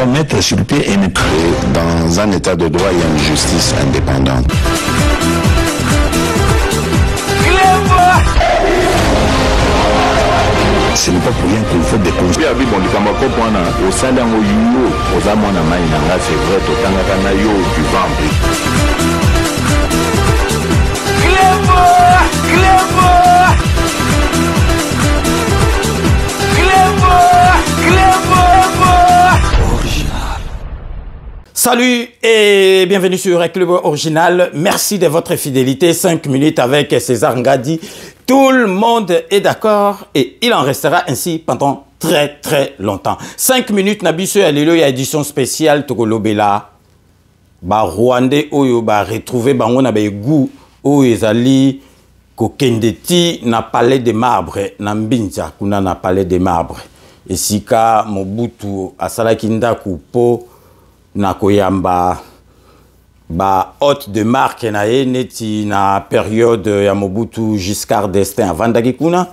doit mettre sur pied un Et dans un état de droit, il y a une justice indépendante. Ce n'est pas pour rien qu'on fait des cons. Abi bon likambo ya kopo wana osali yango yo oza mwana mai na nga c'est vrai totangaka na yo du ventre. Salut et bienvenue sur Club Original. Merci de votre fidélité. 5 minutes avec César Ngadi. Tout le monde est d'accord et il en restera ainsi pendant très très longtemps. 5 minutes na biso ya lelo ya édition spéciale tokolobela ba Rwandais oyo ba retrouver bango na ba égouts oyo ezali kokende ti na palais de marbre na Mbinza, kuna na palais de marbre esika Mobutu asalaki ndaku po na koyamba ba hôte de marque na ye neti na période ya Mobutu Giscard d'Estaing avandaki kuna.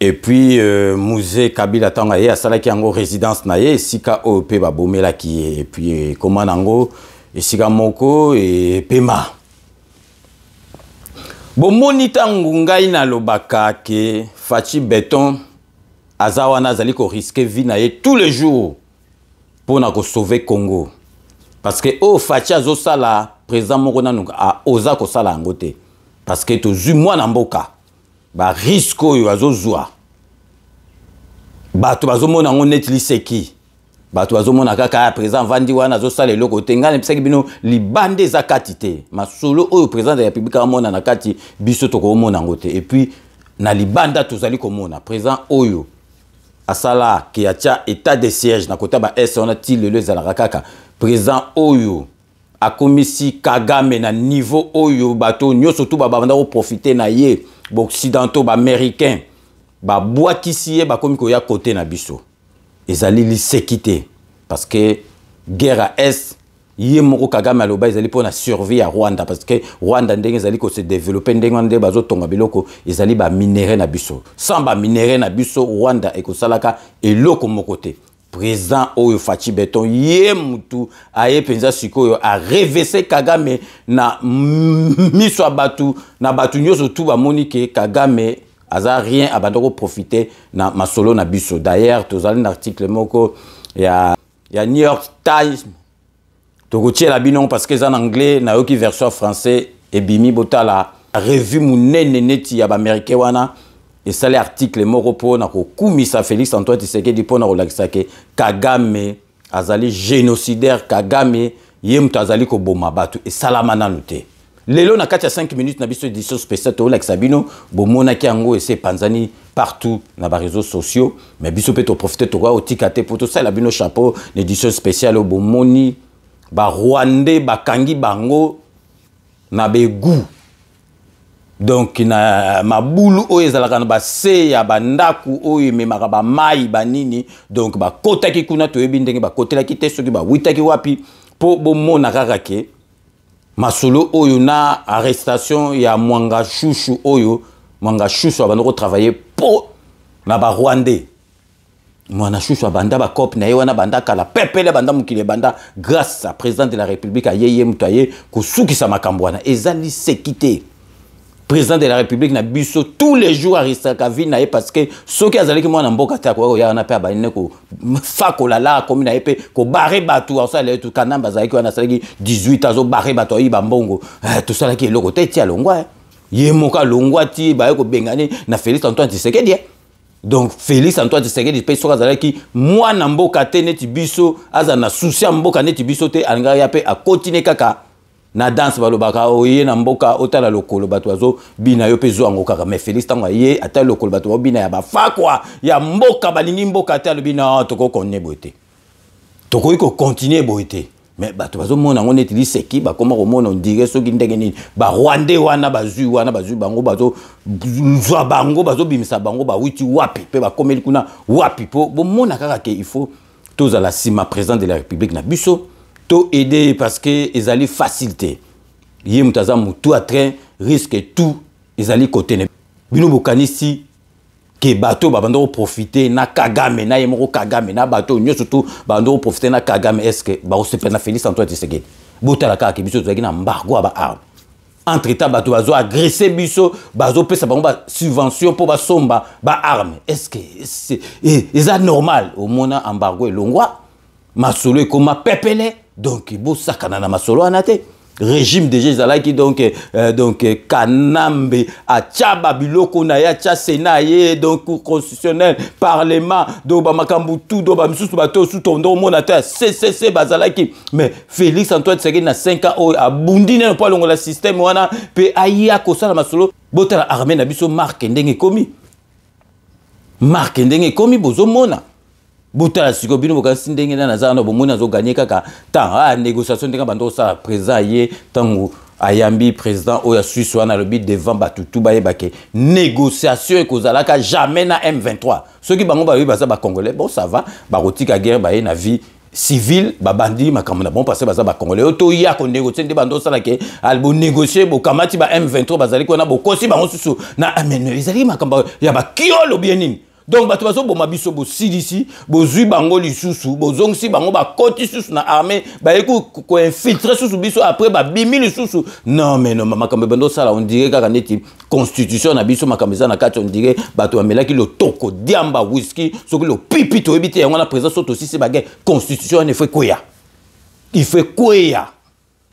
Et puis Mzee Kabila ntango aye asalaki yango résidence na ye esika oyo mpe babomelaki ye. Et puis ekoma nango esika moko epema. Bomoni ntango ngai nalobaka ke Fatshi Béton aza wana azali korisquer vie na ye tous les jours mpona kosauver Congo. Parce que oyo Fatshi azosala président moko nanu oza kosala yango te. Parce que tozwi mwana mboka ba risque oyo azozwa bato bazomona yango neti liseki, bato bazomona kaka ya président vandi wana azosala eloko te. Ngai nayebisaki bino libanda eza kati te, masolo oyo président de la République amona na kati biso tokomona yango te. Et puis na libanda tozali komona président oyo asala ke atia état de siège na kota ba est wana ti lelo ezalaka kaka président oyo akomisi Kagame na niveau oyo bato nyonso tu babanda koprofiter na ye, baoccidentaux, baaméricain babwakisi ye, bakomi koya kote na biso. Ezali liseki te parce que guerre à est ye moko Kagame aloba ezali mpona survie ya Rwanda, parce que Rwanda ndenge ezali kose développer, ndenge wana nde bazotonga biloko ezali baminerais na biso. Sans baminerais na biso, Rwanda ekosalaka eloko moko te. Président oyo Fatshi Béton ye mutu aye mpenza sikoyo arevese Kagame na miso ya bato, na bato nyonso tu bamoni ke Kagame aza rien, abanda koprofiter na masolo na biso. D'ailleurs tozali na article moko ya New York Times, tokotiela bino parce que eza na anglais, nayoki version français ebimi. Botala revue monene neti ya baaméricain wana esali article moko mpona kokumisa Félix Antoine Tshisekedi, mpona kolakisa ke Kagame azali génocidaire, Kagame ye moto azali koboma bato, esalama nanu te. Lelo na kati ya 5 minutes na biso édition spéciale tolakisa bino, bomonaki yango ese epanzani partout na baréseaux sociaux, mais biso mpe toprofiter, tokoya kotika te mpo tosalela bino chapeau na édition spéciale oyo. Bomoni barwandais bakangi bango na baégouts, donc na mabulu oyo ezalaka na base ya bandako oyo ememaka bamai banini, donc bakotaki kuna, toyebi ndenge bakotelaki te, soki bawitaki wapi, mpo bomona kaka ke masolo oyo na arrestation ya Mwangachuchu oyo Mwangachuchu abanda kotravailler mpo na barwandais. Mwangachuchu abanda bacope na ye wana banda kala pepele, banda mokili ebanda. Grâce à président de la République aye, ye moto aye kosukisa makambo wana, eza liseki te. Président de la République na biso tous les jours arisquaka vie na ye, parce que soki azalaki mwana mboka te, akoki koya wana mpe abandi kofakola la akomi na ye mpe kobarrer bato, asala ye Kanamba azalaki wana, asalaki 18 azobarrer bato, ayiba mbongo, tosalaki eloko te ti alongwa ye moko, alongwa ti baye kobengani na Félix Antoine Tshisekedi. Donc Félix Antoine Tshisekedi mpe soki azalaki mwana mboka te neti biso, azala na souci ya mboka neti biso te, alingaki ya mpe akotine kaka na danse. Balobaka oye na mboka otala lokolo bato bazobina, yo mpe zwa yango kaka. Mais Félix ntango aye atali lokolo bato bazobina ya bafakwa ya mboka, balingi mboka te, alobi na tokokontinue boye te, tokoki kocontinuer boye te. Mais bato bazomona yango neti liseki, bakoma komona on dirait soki ndenge nini barwandais wana bazwi wana, bazwi bango, bazozwa bango, bazobimisa bango, bawiti wapi mpe bakomeli kuna wapi, mpo bomona kaka ke il faut tozala nsima président de la République na biso, to aider, parce que ezali facile te. Ye moto aza motu ya train, risque tout ezali kote na bino. Bokanisi Ke bato babanda koprofite na Kagame, na ye moko Kagame, na bato nyonso tu babanda koprofite na Kagame, est ce que bakosepela na Félix Antoine Tshisekedi? Botala kaka ke biso tozalaki na embargo ya baarme. Entre temps, bato bazo agresse biso, bazopesa bango basubvention mpo basomba baarme. Est ce que eza normal? Omona embargo elongwa, masolo ekoma pepele. Donc bosakana na masolo wana te. Régime déjà ezalaki, donc Kanambe atya babiloko na ye, atya Sénat ye, donc Cour constitutionnelle, parlement, donc bamakambo tout. Donc bamisusu bato osu tondo omona te ya ccc bazalaki. Mais Félix Antoine Tshisekedi na 5 ans oyo abundi nano mpo alongola système wana mpe aya kosala masolo. Botala armée na biso, marke ndenge ekomi, marke ndenge ekomi, bozomona. Botala sikoyo, bino bokanisi ndenge nani aza wana? Bomoni, azoganye kaka temps. Ah, négociation ndenge bando kosala, président ye ntango ayambi président oyo ya Suisse wana, alobi devant bato tu bayebake négociation ekozalaka jamais na M23. Soki bango balobi baza bacongolais, bon, ça va, bakotika guerre, baye na vie civile, babandi makambo na bango parce baza bacongolais. Oyo toya konégocie nde bando osala ke bonégocie, bokamati ba M23 bazali kuna, bokosi bango susu na amene. Ezali makambo ya bakiolo bien nini? Donc bato bazoboma biso, bosilisi, bozwi bango lisusu, bozongisi bango, bakoti susu na armée, baye koinfiltre susu biso, après babimi lisusu. Non mais non, makambo ebanda osala, on dirait kaka neti constitution na biso, makambo eza na kati, on dirait bato bamelaki lotoko, diamba, whisky, soki lopipi, toyebi te. Yango wana, président, so tosisi baguerre, constitution wana ifo ekweya, ifo ekweya.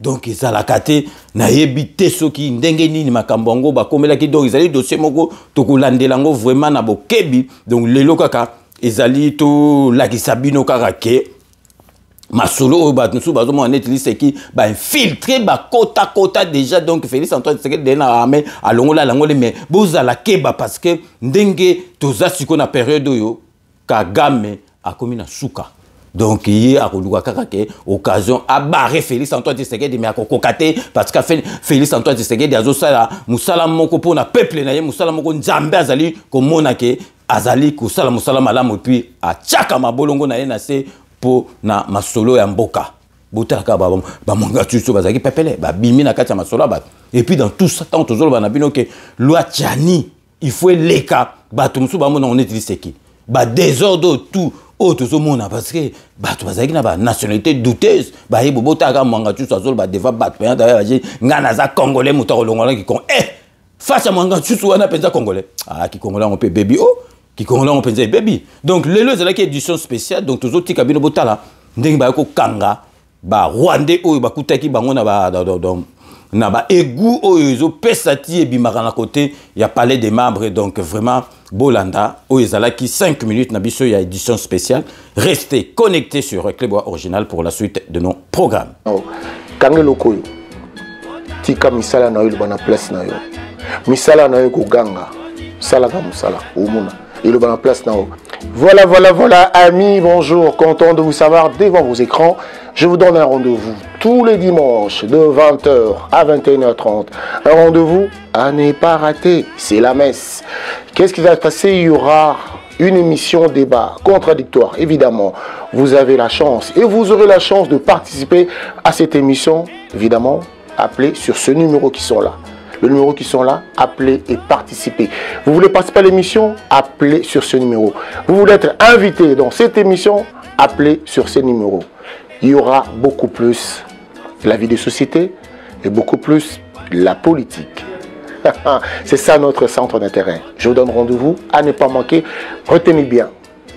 Donc ezalaka te. Nayebi te soki ndenge nini makambo yango bakomelaki. Donc ezali dossier moko tokolandela yango vraiment na bokebi. Donc lelo kaka ezali tolakisa bino kaka ke masolo oyo bato mosusu bazomona neti liseki, bainfiltre, bakotakota déjà. Donc Félix Antoine Tshisekedi de na armée alongola, alongoli, mais bozala keba, parce que ndenge toza sikoyo na période oyo, Kagame akomi na suka. Donc ye akoluka kaka ke occasion abarre Félix Antoine Tshisekedi, mais akokoka te, parce que Félix Antoine Tshisekedi azosala mosala moko mpona peuple na ye, mosala moko Nzambe azali komona ke azali kosala mosala malamu, et puis atiaka mabolongo na ye na se mpo na masolo ya mboka. Botalaka bamonga tuso bazalaki pepele, babimi na kati ya masolo ya bato. Et puis dans tout ça, ntango tozoloba na bino ke loi Tshiani il faut eleka, bato mosusu bamona ngo neti liseki, badésordre oyo tout oyo tozomona, parce que bato bazalaki na banationalité douteuse. Baye bobotalaka Mwanga Tusu azoloba devant bato mpenza: "Ngai naza congolais, moto akolongolaki con." Eh, face ya Mwanga Tusu wana mpenza congolais, ah, kikongolais yango mpe ebebi o, kikongolais yango mpenza ebebi. Donc lelo ezalaki édition spéciale. Donc tozotika bino botala ndenge baye kokanga barwandais oyo bakutaki bango na ba na baégout oyo ezopesa ti ebimaka na côté ya Palais des Membres. Donc vraiment bolanda oyo ezalaki 5 minutes na biso ya édition spéciale. Restez connectés sur Cleboa Original pour la suite de nos programmes. Oh, kanga eloko oyo, tika misala na yo eloba na place na yo. Misala na yo ekoganga, salaka mosala, omona eloba na place na yo. Voilà, voilà, voilà, amis, bonjour, content de vous savoir devant vos écrans. Je vous donne un rendez-vous tous les dimanches de 20h à 21h30. Un rendez-vous à ne pas rater, c'est la messe. Qu'est-ce qui va se passer? Il y aura une émission débat contradictoire, évidemment. Vous avez la chance et vous aurez la chance de participer à cette émission, évidemment, appelez sur ce numéro qui sont là. Le numéro qui sont là, appelez et participez. Vous voulez participer à l'émission? Appelez sur ce numéro. Vous voulez être invité dans cette émission? Appelez sur ce numéro. Il y aura beaucoup plus la vie des sociétés et beaucoup plus la politique. C'est ça notre centre d'intérêt. Je vous donne rendez-vous à ne pas manquer. Retenez bien,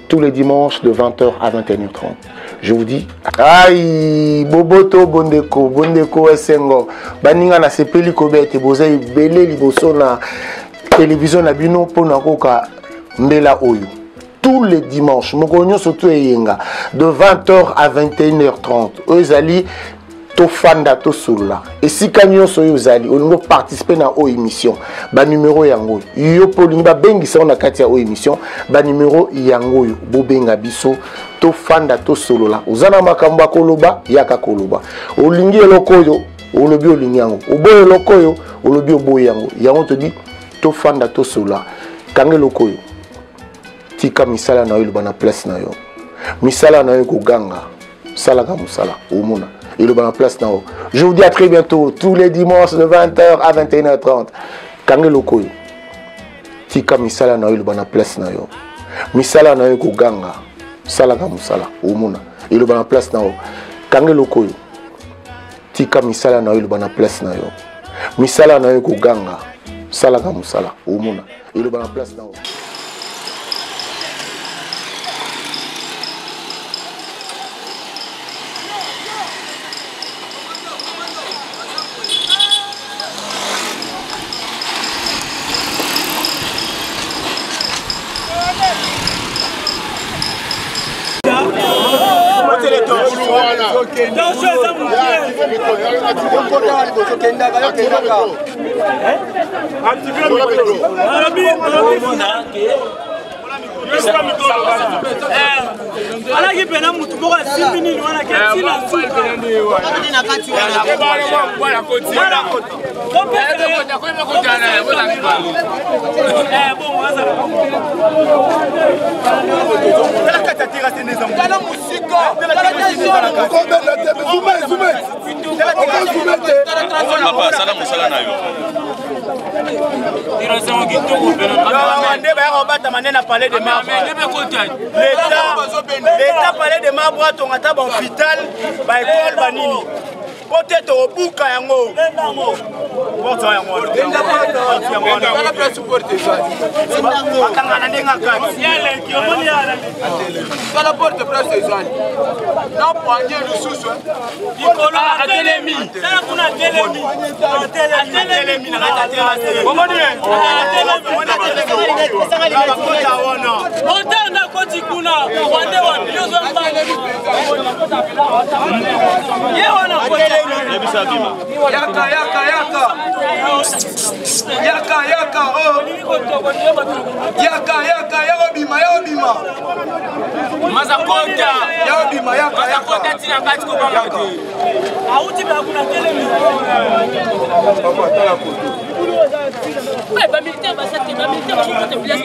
tous les dimanches de 20h à 21h30. Je vous dis, aïe, boboto bondeko, bondeko esengo, baninga na sepeli kobete, boza ebele liboso na télévision na bino pona koka mbela oyo. Tous les dimanches, mokolo nyonso to eyenga, de 20h à 21h30. Oyo ezali tofanda tosolola. Esika nyonso oyo ozali, olingi oparticipe na oyo émission, banumero yango oyo. Yo mpo olingi babengisa yo na kati ya oyo émission, banumero yango oyo, bobenga biso, tofanda tosolola. Oza na makambo ya koloba, yaka koloba. Olingi eloko oyo, olobi olingi yango. Oboyi eloko oyo, olobi oboyi yango. Yango todi tofanda tosolola. Kanga eloko oyo, tika misala na yo eloba na place na yo. Misala na yo ekoganga, salaka mosala, omona eloba na place na yo. Je vous dis à très bientôt tous les dimanches de 20h à 21h30. Kanga eloko oyo. Tika misala na yo eloba na place na yo. Misala na yo ekoganga. Salaka mosala, omona. Eloba na place na yo. Kanga eloko oyo. Tika misala na yo eloba na place na yo. Misala na yo ekoganga. Salaka mosala, omona. Eloba na place na yo. Alaki mpena motu moko asimbi nini wana ke ntina Sala mosala na yo. Nde bayaka kobatama nde na palais de marbre. L'état palais de marbre atonga ata bahôpital, baekole, banini po te tokobuka yango porte yango bakangana ndenge akati tala porte place ezali na poigne lisusu likolo atelemi tala kuna atelemi atelemi na kati ya terrasse omoni bakota wana moteur nde akoti kuna rwande wapi yo zwa ye wana yaka yaka yaka yaka yaka oh yaka yaka yakobima yakobima mazakota yakobima yaka mazakota tina kati kobanga te auti bela kuna telemi papa tala koto bamilitaire baza te bamilitaire bazokota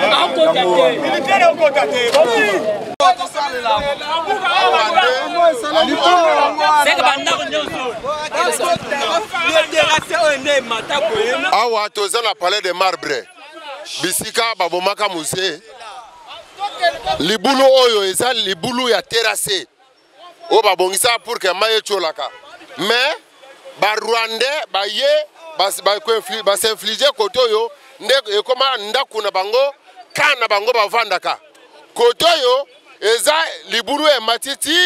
bilakota te militaire okota te. Awa toza na palais de marbre, bisika babomaka musée. Libulu oyo eza libulu ya terrasse oyo babongisaka pour que mai etiolaka, mais barwandais baye basinflige kote oyo nde ekoma ndako na bango, ka na bango bavandaka kote oyo. Eza libulu emati ti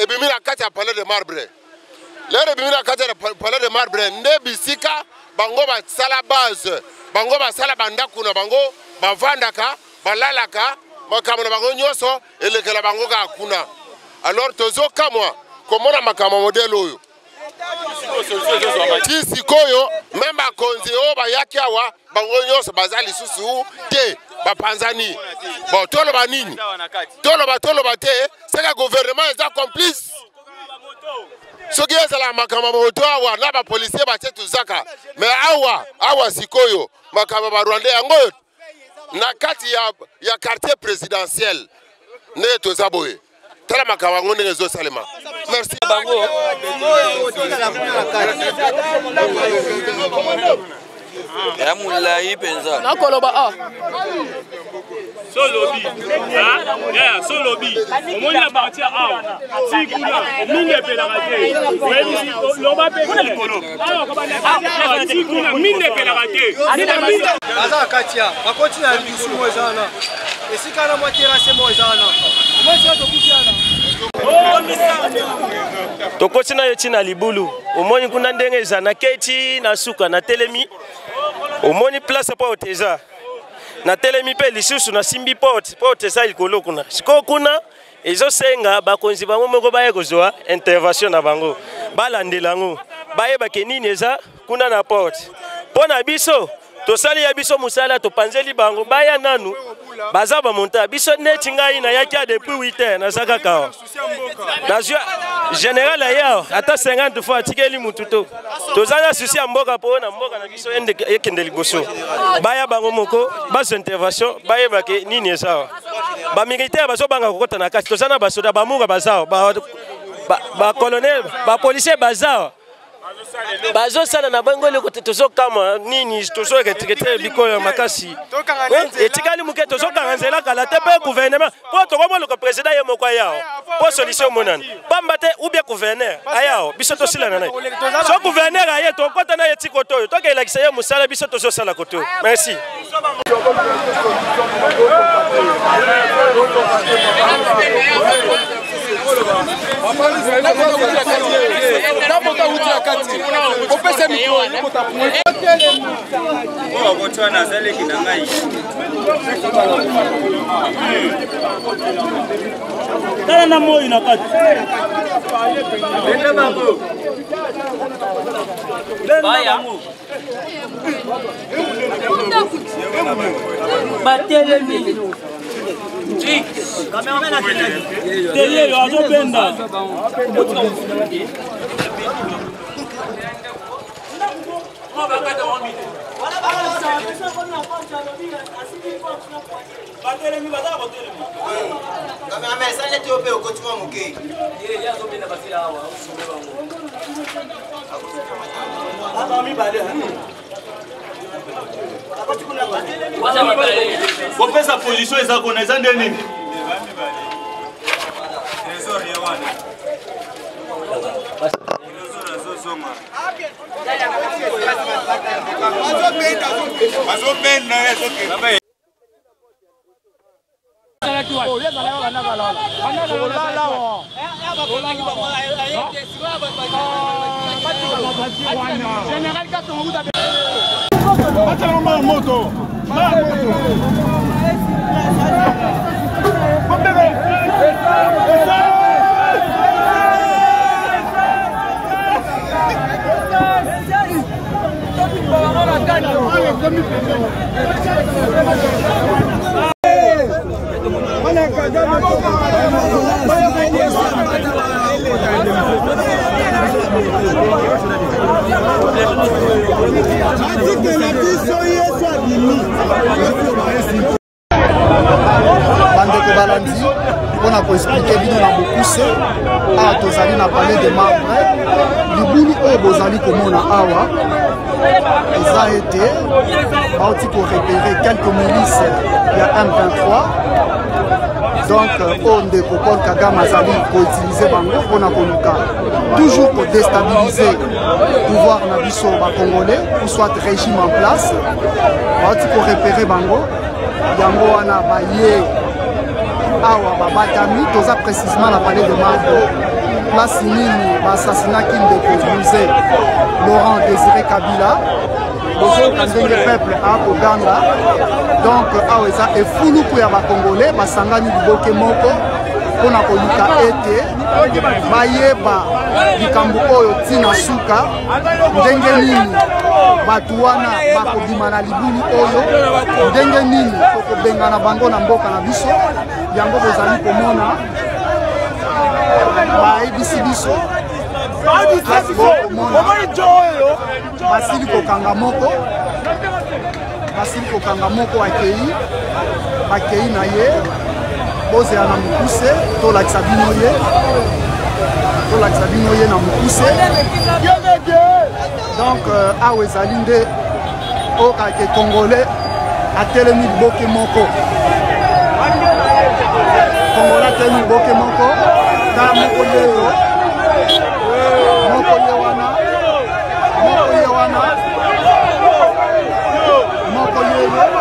ebimi na kati ya palais de marbre. Lero ebimi na kati ya palais de marbre nde bisika bango basala base, bango basala bandako na bango, bavandaka, balalaka, makambo na bango nyonso elekela bango kaka kuna. Alors tozokamwa komona makambo modele oyo ti sikoyo. Meme bakonzi oyo bayaki awa, bango nyonso baza lisusu te, bapanzani. Bon, toloba nini? Toloba toloba te seka gouvernement eza complice. Soki ezala makambo ya moto awa na bapolisier batie tuzaka, mais awa awa sikoyo makambo ya barwandais yango oyo na kati ya quartier présidentiel ndenge toza boye. Tala makambo yango ndenge ezosalema. Merci. Bango ya molai mpenza. Nakoloba a solobi ya solobi omoni na partir awa ti kuna mingi epelaka te. Oyebisi loba mpe likolo awa ti kuna mingi epelaka te. Baza na kati ya bakoti na lidusu mo eza wana, esika na mwa terrasse mo eza wana, mwa esika tokuti wana. Tokoti na yo ntina libulu, omoni kuna ndenge eza nakei na suka, natelemi, omoni place porte eza, natelemi mpe lisusu nasimbi porte, porte eza likolo kuna. Sikoyo kuna ezosenga bakonzi bango moko baye kozwa intervention na bango, balandela yango, bayebake nini eza kuna na porte. Mpo na biso tosali ya biso mosala, topanzeli bango, baya nanu baza bamonta biso. Neti ngai nayaki ya depuis 8 heures, naza kaka awa, nazwi général aye awa ata 50 fois, atikeli mutu. To toza na susi ya mboka, mpo na mboka na biso ekende liboso, baya bango moko bazwa intervention, bayebake nini eza awa. Bamilitaire bazobanga kokɔta na kati. Toza na basoda bamuka baza awa, bacolonel, bapolisier baza awa. Bazosala na bango eloko te. Tozokamwa nini? Tozoretraite bikolo ya makasi etikali moke, tozokanga nzela kala te. Mpe gouvernement, mpo tokomoluka président ye moko ayao mpo solution emonana, pamba te ou bien gouverneur ayao, biso tosilana na ye. So gouverneur aye, tokɔta na ye ti koto oyo, tokelakisa ye mosala biso tozosala koto oyo. Merci. Opesa mikro. Oyo azaleki na ngai. Tala na moi na kati. Benda bango. Benda bango. Batelemi. Teyeyo azobenda. Batelemi, baza kotelema. Cameraman, esali neti yo mpe okoti mwa moke. Kopesa position eza kona, eza nde nini? Azobenda. Moto. Atikela biso Yesu abimi. Bandeko balandi, mpona koexpliquer bino na bokuse, awa tozali na Palais de Marbre. Libulu oyo bozali komona awa eza ete bauti korepérer quelques milices ya M23. Donc oyo ndeko Paul Kagame azali koutiliser bango mpona koluka toujours kodéstabiliser pouvoir na biso bacongolais ou soit régime en place. Bauti korepérer bango, yango wana baye awa babatami. Toza précisement na Palais de Marbre, place nini baassassinaki ndeko Mzee Laurent Désiré Kabila. Bozoyoka ndenge peuple akoganga. Donc awa eza efuluku ya bacongolais basangani liboke moko mpona koluka ete bayeba likambo oyo ntina suka, ndenge nini bato wana bakobima na libulu oyo, ndenge nini tokobengana bango na mboka na biso. Yango bozali komona, bayebisi biso komona basili kokanga moko, basili kokanga moko, akei, bakei na ye. Bozela na mokuse, tolakisa bino ye, tolakisa bino ye na mokuse. Donc awa ezali nde oyo kaka congolais atelemi liboke moko, congolais atelemi liboke moko. Tala moko yeyo, moko ye wana, moko ye wana, moko yeyo, moko ye wana.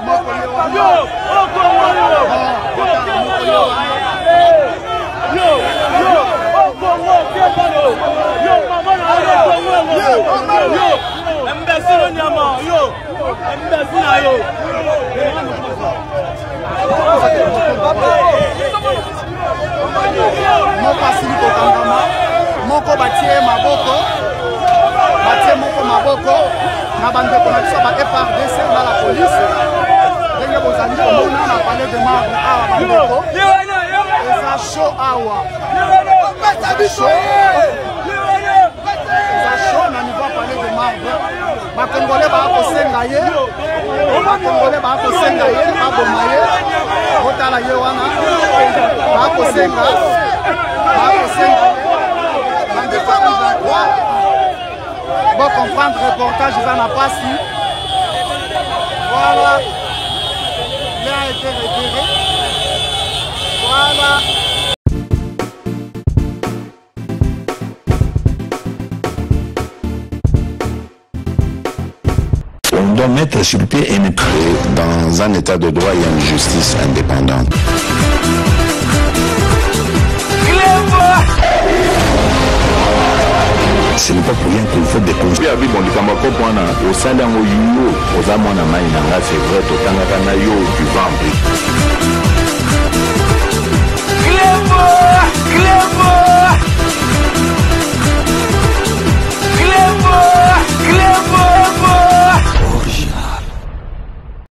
Moko ye wana. Yo, yo, oh Congo, yo, mama na yo, Congo, yo, imbécile nyama, yo, imbécile na yo. Moko asili kokangama, moko batie maboko, batie moko maboko na bandeko na biso ba FARDC na la police. Ndenge bozali komona na Palais de Marbre awa, bandeko, eza chaud awa, chaud, eza chaud na niveau ya Palais de Marbre. Bakongole baa kosenga ye, bakongole baa kosenga ye baboma ye. Botala ye wana, baa kosenga, baa kosenga ye. 2023. Bon comprendre reportage eza na pasi. Voilà. Il a été repéré. Voilà. On doit mettre sur pied et mettre dans un état de droit, il y a une justice indépendante. Ce n'est pas pour rien qu'on fait des conseils. Abi bon likambo kopo wana osali yango yo oza mwana mai na nga c'est vrai totangaka na yo du ventre.